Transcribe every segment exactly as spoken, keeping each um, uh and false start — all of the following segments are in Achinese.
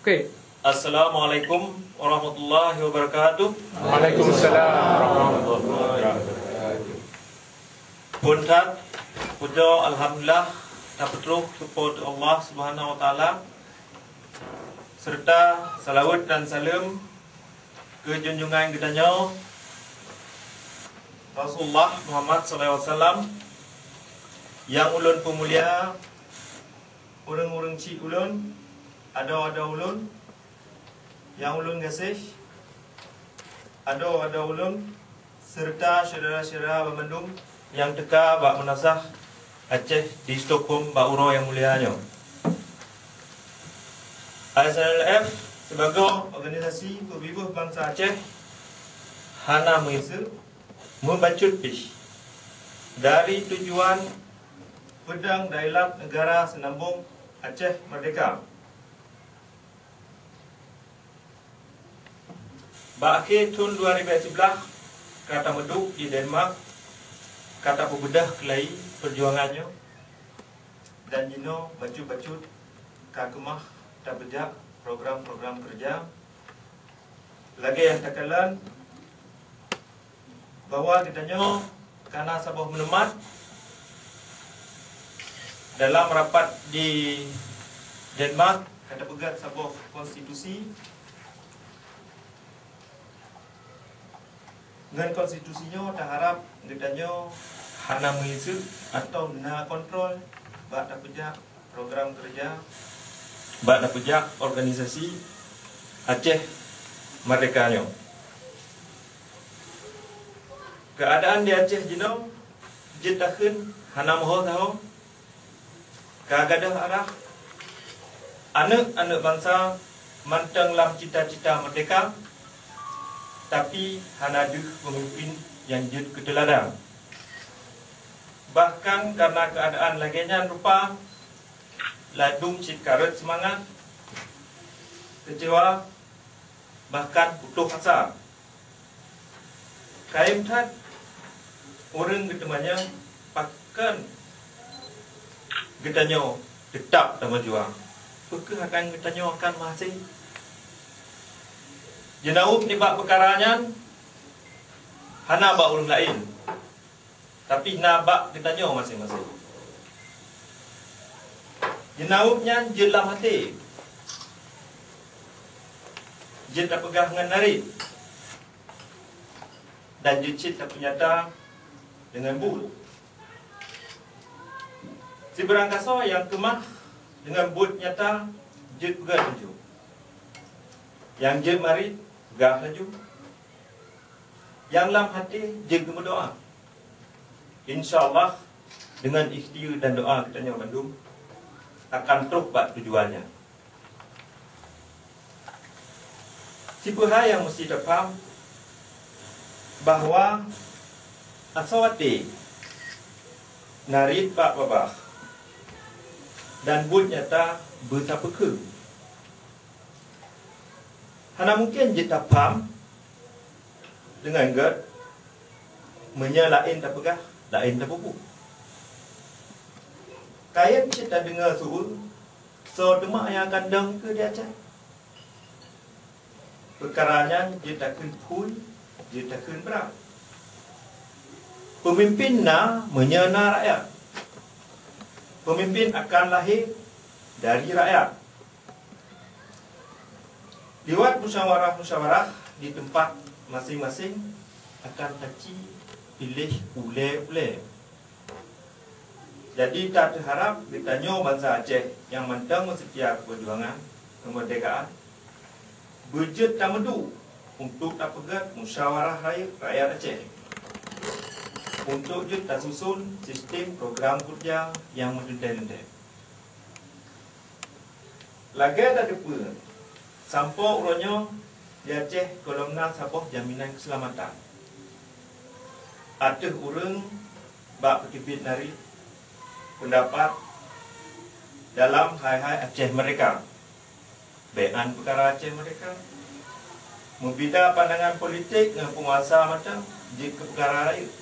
Oke. Assalamualaikum warahmatullahi wabarakatuh. Waalaikumsalam warahmatullahi wabarakatuh. Phôn that, pujoe alhamdulillah tapeutroh keu Po teu Allah Subhanahu wa Taala, seureuta salaweuet dan saleuem keu junjungan geutanyoe Rasulullah Muhammad sallallahu alaihi wasallam, nyang ulôn peumulia, ureuëng-ureuëng chik ulôn, adoe-adoe ulôn nyang ulôn gaséh, adoe-adoe ulôn, seureuta syedara-syedara banmandum nyang teuka bak meunasah Aceh di Stockholm bak uroe nyang mulia nyoe. I S L F sibagoe organisasi peubiboh bansa Aceh hana meuiseuk, meubacut pih dari tujuan peudong dailat neugara seunambong Aceh Merdeka. Bak akhé thon dua ribèe siblaih ka tameuduek di Denmark, ka tapeubeudôh keulayi peujuangan nyoe, dan jinoe bacut-bacut ka keumah tapeujak program-program keureuja lagèe nyang takalon bahwa geutanyoe ka na saboh meuneumat dalam rapat di Denmark, ka tapeugét saboh konstitusi. Ngon konstitusi nyoe taharab geutanyoe hana meuiseuk atau na kontrol bak tapeujak program keureuja bak tapeujak organisasi Aceh Merdeka nyoe. Keuadaan di Aceh jinoe jeuet takheun hana meuho saho, ka gadôh arah. Aneuëk-aneuëk bansa mantong lam cita-cita merdeka, tapi hana deuh peumimpin nyang jeuet keu teuladan. Bahkan karena keuadaan lagèe nyan rupa, ladôm cit kareuet seumangat, keucewa, bahkan putôh asa. Kayém that ureuëng geuteumanyong pakon geutanyoe teutap tameujuang. Peu kheueh akan geutanyoe akan meuhasé? Jeunaweueb nibak peukara nyan hana bak ureuëng laén, tapi na bak geutanyoe maséng-maséng. Jeunaweueb nyan jeuet lam até, jeuet tapeugah ngon narit, dan jeuet cit tapeunyata deungon buet. Sibarang kasoe nyang keumah deungon buet nyata jeuet peugah laju. Nyang jeuet marit peugah laju. Nyang lam até jeuet geumeudoá. Insya Allah, deungon ikhtiar dan doá geutanyoe mandum akan troh bak tujuan nyan. Sipeue hai nyang meusti tapaham bahwa asoe até narit bak babah dan buet nyata beusapeue kheun. Hana mungken jeuet tapaham deungon gét meunyoe laén tapeugah, laén tapeubuet. Kayém cit tadeungoe su-uem, soe teuma nyang akan dong keue di Aceh? Peukara nyan jeuet takheun phon, jeuet takheun brat. Peumimpén na meunyoe na rakyat. Peumimpén akan lahé dari rakyat. Liwat musyawarah-musyawarah di teumpat maséng-maséng akan taci piléh ulée-ulée. Jadi, tateuharab geutanyoe bansa Aceh nyang mantong meuseutia keu peujuangan keumeurdekaan beujeuet tameuduek untuk tapeugét musyawarah rayeuk rakyat Aceh untuk jeuet tasuson sistem program keureuja nyang meuteuntée-teuntée. Lagée tateupeue, sampoe uroe nyoe di Aceh gohlom na saboh jaminan keuseulamatan ateueh ureuëng bak peuteubiet narit peundapat dalam hai-hai Aceh Merdeka. Bék án peukara Aceh Merdeka, meubida pandangan politik ngon peunguasa mantong jeuet keu peukara rayeuk,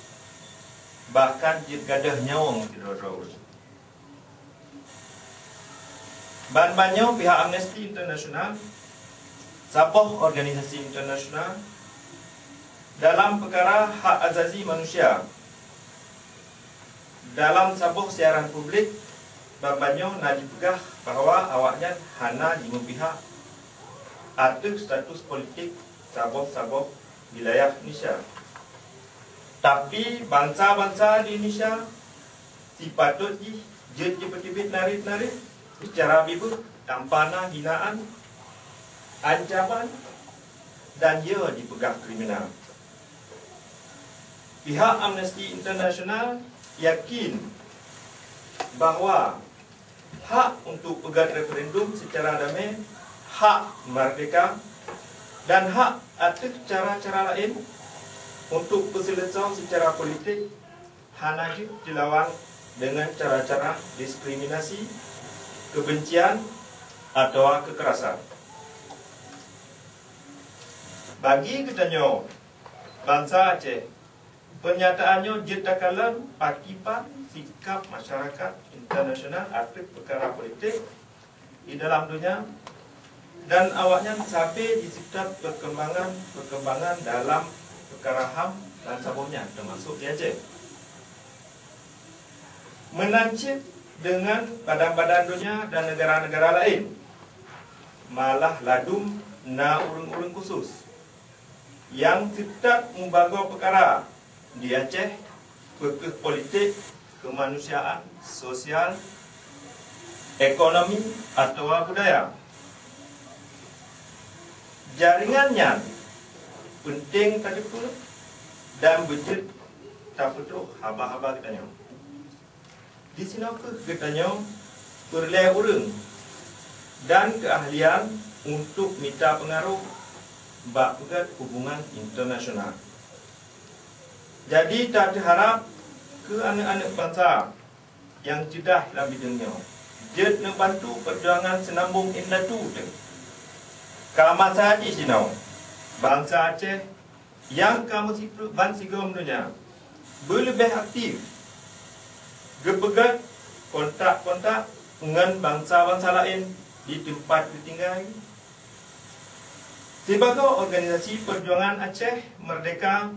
bahkan jeuet gadôh nyawöng sidroe-droe ureuëng. Ban-ban nyoe pihak Amnesty International, saboh organisasi internasional dalam peukara hak azazi manusia, dalam saboh siaran publik ban-ban nyoe na jipeugah bahwa awaknyan hana jimeupihak ateueh status politik saboh-saboh wilayah Indonesia. Tapi bansa-bansa di Indonesia sipatot jih jeuet jipeuteubiet narit-narit seucara bibeuh tanpa na hinaan, ancaman, dan ya jipeugah kriminal. Pihak Amnesty International yakin bahwa hak untuk peugét referendum secara damai, hak merdeka, dan hak ateueh cara-cara laén untuk peuseuleusoe secara politik hana jeuet jilawan dengan cara-cara diskriminasi, kebencian, atawa kekerasan. Bagi geutanyoe bansa Aceh, pernyataan nyoe jeuet takalon pakiban sikap masyarakat internasional ateueh peukara politik di dalam donya, dan awaknyan sabe jiseutôt perkembangan-perkembangan dalam peukara HAM dan saboh nyan, teumasok di Aceh. Meunan cit deungon badan-badan donya dan negara-negara laén, malah ladum na ureuëng-ureuëng khusus nyang seutôt mubagoe peukara di Aceh, peukeuh politik, keumanusiaan, sosial, ekonomi, atawa budaya. Jaringan nyan peunteng tateupeue dan beujeuet tapeutrok haba-haba geutanyoe. Disinoe kheueh geutanyoe peureulée ureuëng dan keuahlian untuk mita peungaroh bak peugét hubungan internasional. Jadi, tateuharab keu aneuëk-aneuëk bansa nyang ceudah lam bideueng nyoe jeuet neubantu peujuangan Seunambong Indatu teuh. Ka masa jih jinoe bansa Aceh nyang ka meusipreuk bansigom donya beuleubeh aktif geupeugét kontak-kontak ngon bansa-bansa laén di teumpat geutinggai. Sibagoe organisasi peujuangan Aceh Merdeka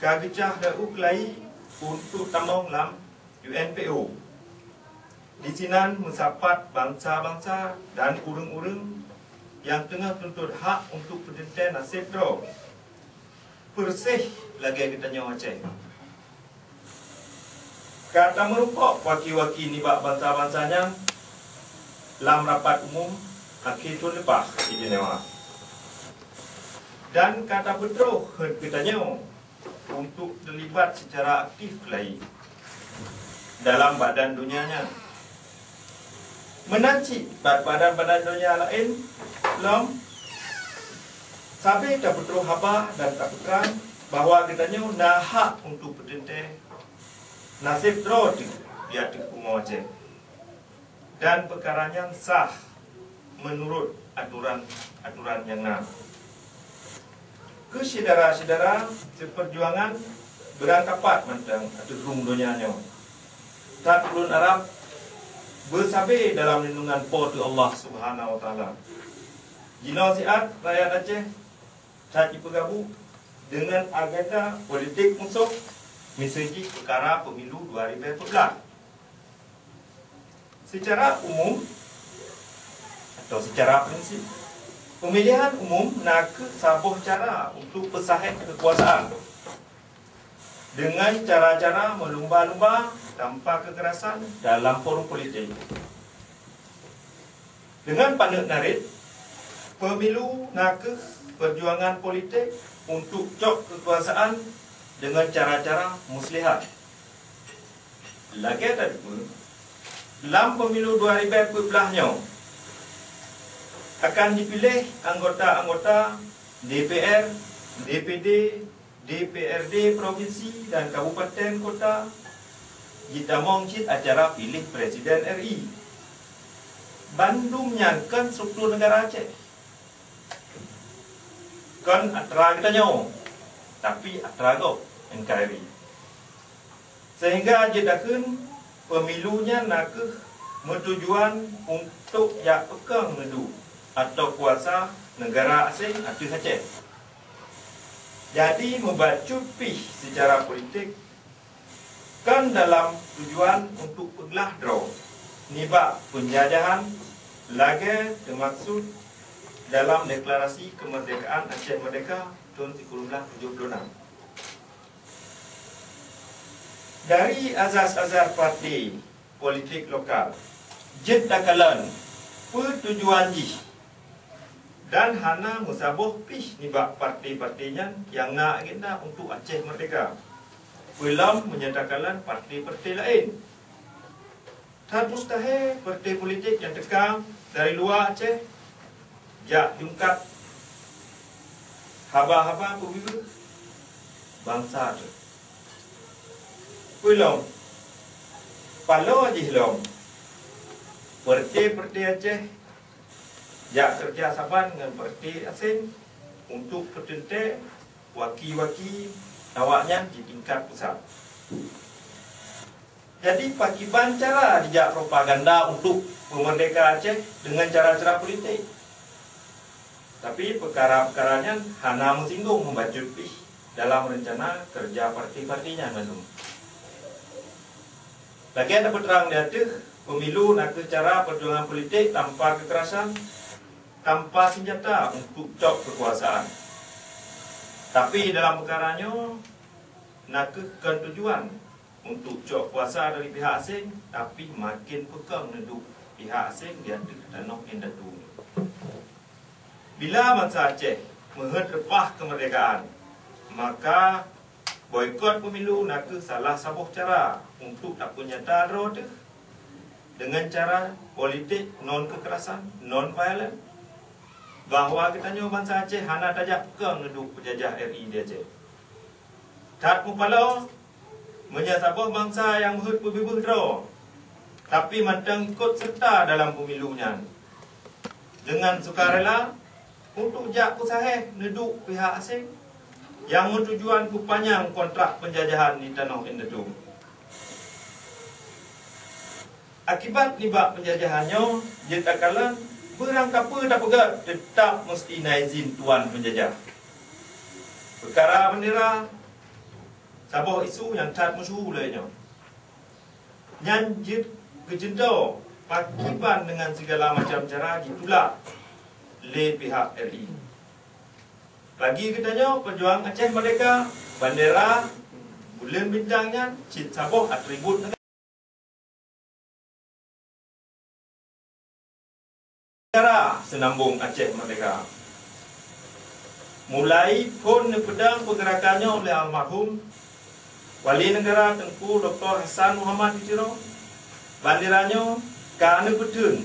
ka geucah lé U Keulayie untuk tamong lam U N P O. Disinan meusapat bansa-bansa dan ureuëng-ureuëng nyang teungoh tuntot hak untuk peuteuntée naseb droe, peureuseh lagée geutanyoe Aceh. Ka tameurumpok waki-waki nibak bansa-bansa nyan lam rapat umum akhé thon leupah di Jenewa. Dan ka tapeutroh keu geutanyoe untuk teulibat seucara aktif keulayie dalam badan donya nyan. Meunan cit bak badan-badan donya laén lom sabe tapeutroh haba dan tapeugah bahwa geutanyoe na hak untuk peuteuntée naseb droe teuh di ateueh bumoe Aceh. Dan peukara nyan sah meunurot atoran-atoran nyang na. Keu syedara-syedara seupeujuangan beurangkapat mantong ateueh rhueng donya nyoe, that ulôn harab beusabe dalam lindungan Po teu Allah Subhanahu wa Taala. Jinoe siat rakyat Aceh that jipeugabuk deungon agenda politik musoh, miseue jih peukara pemilu dua ribée dua puluh empat. Seucara umum atau seucara prinsip, pemilihan umum na kheueh saboh cara untuk peusahet keukuasaan deungon cara-cara meulumba-lumba tanpa keukerasan dalam forum politik. Deungon paneuk narit, pemilu na kheueh peujuangan politik untuk cok keukuasaan deungon cara-cara muslihat. Lagée tateupeue, lam pemilu dua ribée dua puluh empat nyoe akan jipiléh anggota-anggota D P R, D P D, D P R D provinsi dan kabupaten kota, jitamong cit acara piléh presiden R I. Bandum nyan kon struktur negara Aceh. Kon atra geutanyoe, tapi atra gob, N K R I. Sehingga jeuet takheun pemilu nyan na kheueh meutujuan untuk jak peukong neuduek atau kuasa neugara aséng ateueh Aceh. Jadi, meubacut pih seucara politik kon dalam tujuan untuk peuglah droe nibak peunjajahan lagée teumaksud dalam Deklarasi Keumeurdekaan Aceh Merdeka thon sikureueng blaih tujoh ploh nam. Dari azas-azas parti politik lokal jeuet takalon peue tujuan jih dan hana meusaboh pih nibak parti-parti nyan nyang na agenda untuk Aceh Merdeka. Peulom meunyoe takalon parti-parti laén. That mustahé parti politik nyang teuka dari luwa Aceh jak jungkat haba-haba peubeubaih bansa teuh. Peulom, paloe jih lom, parti-parti Aceh jak keureuja saban ngon parti aséng untuk peuteuntée waki-waki awaknyan di tingkat pusat. Jadi, pakiban cara jijak propaganda untuk peumeurdeka Aceh deungon cara-cara politik. Tapi, peukara-peukara nyan hana meusinggong meubacut pih dalam reuncana keureuja parti-parti nyan mandum. Lagée tapeutrang di ateueh, pemilu nakeuh cara peujuangan politik tanpa keukerasan, tanpa seunjata untuk cok keukuasaan. Tapi, dalam peukara nyoe, nakeuh kon tujuan untuk cok kuasa dari pihak aséng, tapi maken peukong neuduek pihak aséng di ateueh tanoh indatu. Bila bansa Aceh meuheuet reupah keumeurdekaan, maka boikot pemilu nakeuh salah saboh cara untuk tapeunyata droe teuh deungon cara politik non keukerasan, non violent, bahwa geutanyoe bansa Aceh hana tajak peukong neuduek peujajah R I di Aceh. That mupaloe, meunyoe saboh bansa nyang meuheuet peubeubaih droe, tapi mantong ikot seureuta dalam pemilu nyan, deungon sukarela untuk jak peusahéh neuduek pihak aséng nyang meutujuan peupanyang kontrak peunjajahan di tanoh indatu. Akibat nibak peunjajahan nyoe jeuet takalon, beurangkapeue tapeugét, teutap meuseuti na izin tuan peunjajah. Peukara beundera saboh isu nyang that meusyeuhu lagée nyoe. Nyan jeuet geucuntoh pakiban deungon sigala macam cara jitulak lé pihak R I. Bagi geutanyoe peujuang Aceh Merdeka, bandera buleuen bintang nyan cit saboh atribut negara seunambong Aceh Merdeka. Mulai phon neupeudong peugerakan nyoe lé almarhum Wali Negara Teungku Doktor Hasan Muhammad di Tiro, bandera nyoe ka neupeuteun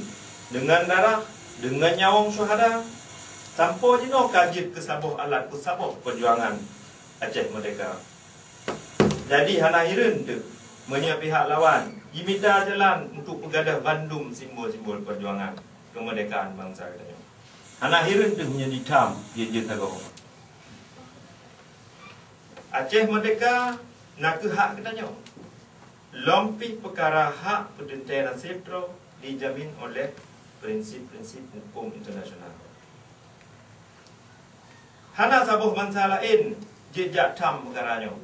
deungon darah, deungon nyawöng syuhada, sampoe jinoe ka jeuet keu saboh alat peusaboh peujuangan Aceh Merdeka. Jadi hana hireuen teuh meunyoe pihak lawan jimita jalan untuk peugadôh bandum simbol-simbol peujuangan keumeurdekaan bansa geutanyoe. Hana hireuen teuh meunyoe jitam jeuet-jeuet sagoe. Aceh Merdeka nakeuh hak geutanyoe. Lom pih peukara hak peuteuntée naseb droe dijamin oleh prinsip-prinsip huköm internasional. Hana saboh bansa laén jijak tham peukara nyoe,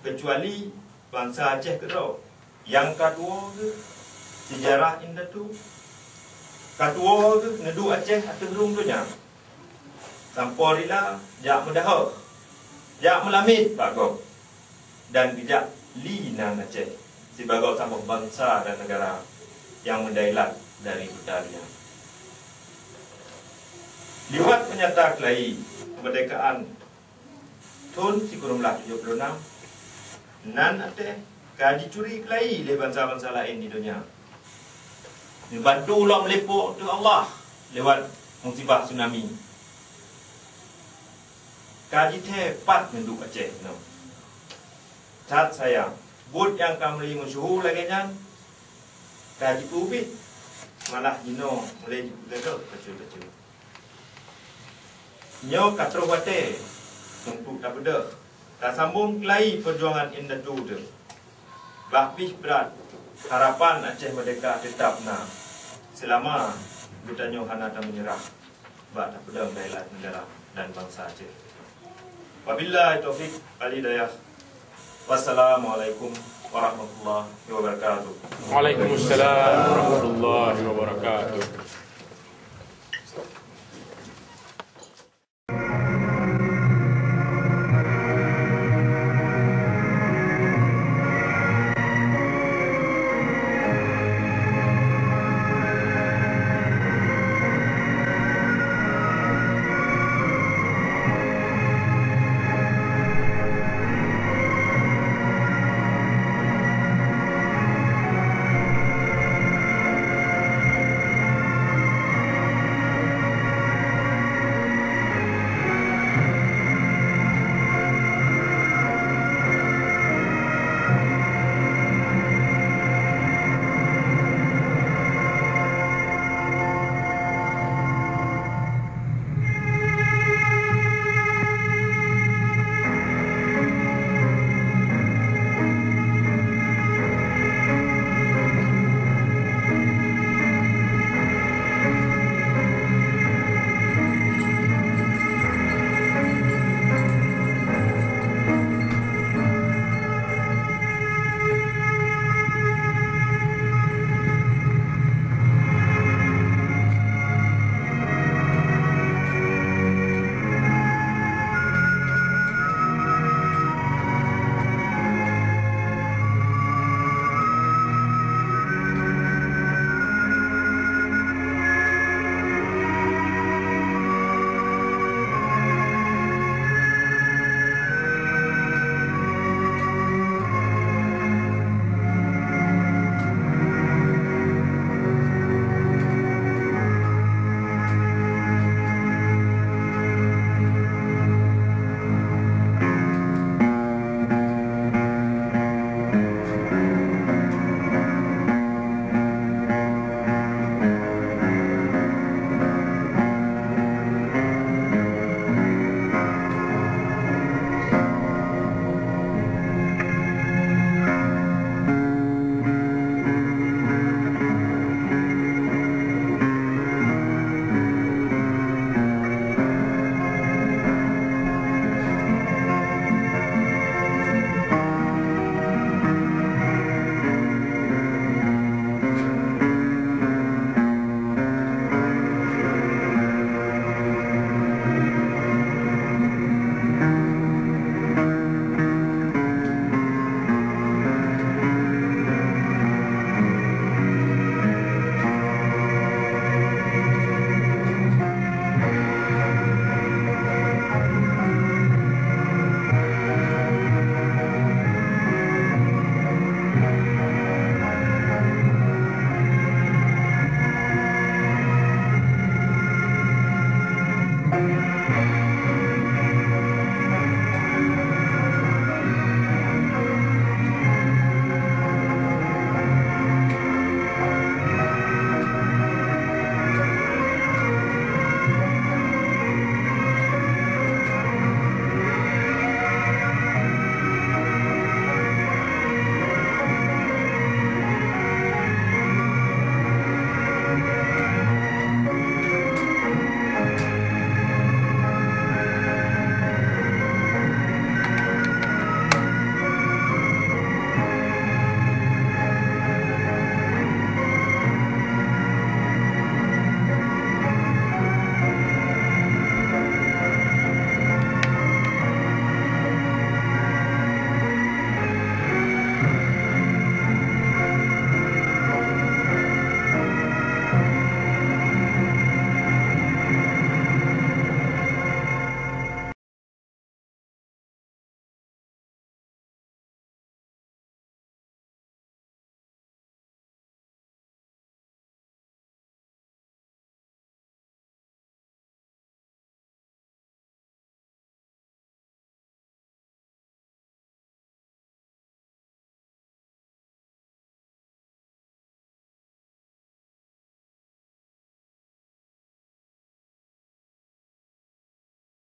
keucuali bansa Aceh keudroe nyang ka tuwoe geuh seujarah indatu, ka tuwoe geuh neuduek Aceh ateueh rhueng donya. Sampoe rila jak meudahôh, jak meulamiet bak gob, dan geujak li nan Aceh sibagoe saboh bansa dan neugara nyang meudailat dari buta donya. Liwat peunyata keulayi keumeurdekaan thon sikureueng blaih tujoh ploh nam, nan Aceh ka jicuri keulayi lé bansa-bansa laén di donya. Neubantu lom lé Po teu Allah lewat musibah tsunami. Ka jithee pat neuduek Aceh nyoe. That sayang, buet nyang ka meuli meusyeuhu lagée nyan ka jipeubiet, malah jinoe mulai jipeugadôh bacut-bacut. Nyoe ka troh watée untuk tabeudôh, tasambong keulayi peujuangan indatu teuh. Bah pih brat Harapan Aceh Merdeka teutap na seulama geutanyoe hana tameunyeurah bak tapeudong keuhai neugara dan bansa Aceh. Wabillahi taufik wal hidayah. Wassalamualaikum warahmatullahi wabarakatuh. Waalaikumsalam warahmatullahi wabarakatuh.